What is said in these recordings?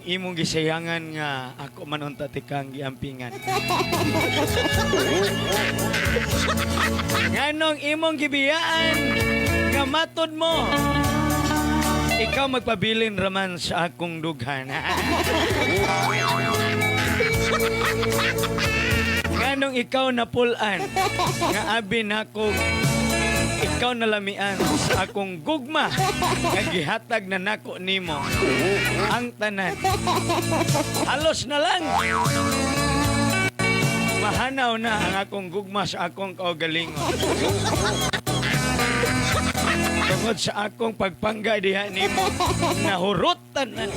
Imong gisayangan nga ako man unta tikang giampingan? Nganong imong gibiyaan nga matod mo ikaw magpabilin raman sa akong dughan? Nganong ikaw napulan nga abi nako ikaw nalamian sa akong gugma nga gihatag na nako nimo ang tanan? Halos na lang mahanaw na ang akong gugma sa akong kaugalingon tungod sa akong pagpangga diha nimo, nahurot tanan.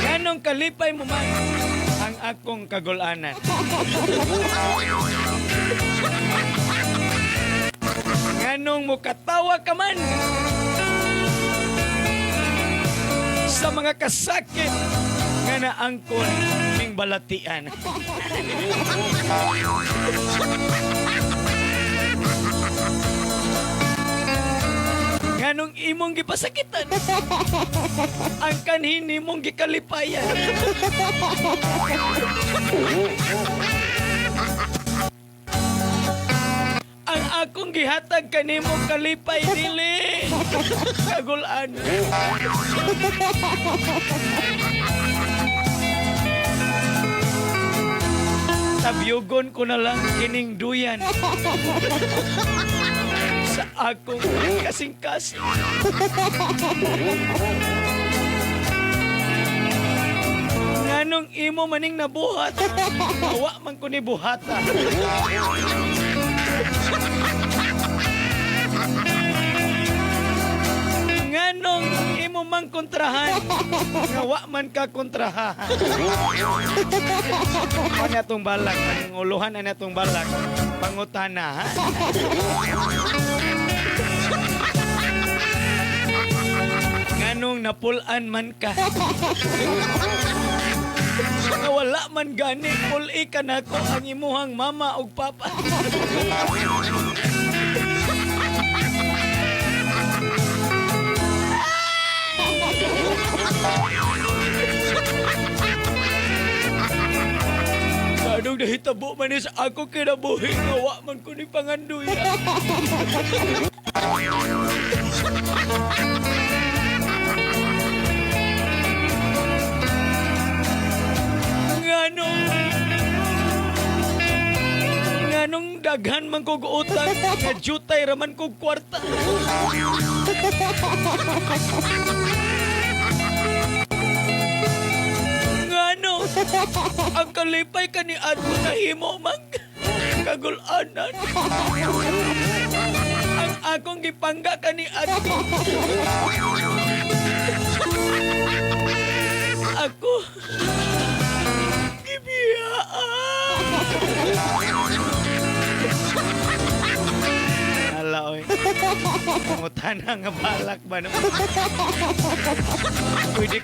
Nganong kalipay mo man ang akong kagulanan? Nganong mukatawa ka man sa mga kasakit nga naangkon ning balatian? Nganong imong gipasakitan ang kanhin nimong gikalipayan? Ang akong gihatag kanimo kalipay dili kagulan. Tabyugon ko na lang kining duyan sa akong kasing-kasing. Nganong imo maning nabuhat, wa man ko ni buhata. Nganong imo man kontrahan, nga wa man ka kontrahan. Ano atong balak? Ang uluhan na atong balak. Pangutana, ha? Nganong napulan man ka? Nga wala man gani, puli ka nako ang imuhang mama ug papa. Anong nahitabo man ni sa ako kinabuhi nga wa man ko ni panganduya? Nganong daghan man kog utang nga jutay ra man kog kwarta? Ngano ang kalipay kani adto nahimo man kagulanan? Ang akong gipangga kani adto ako gibiyaan. Ala oy. Pangutana nga balak ba no? Pwede.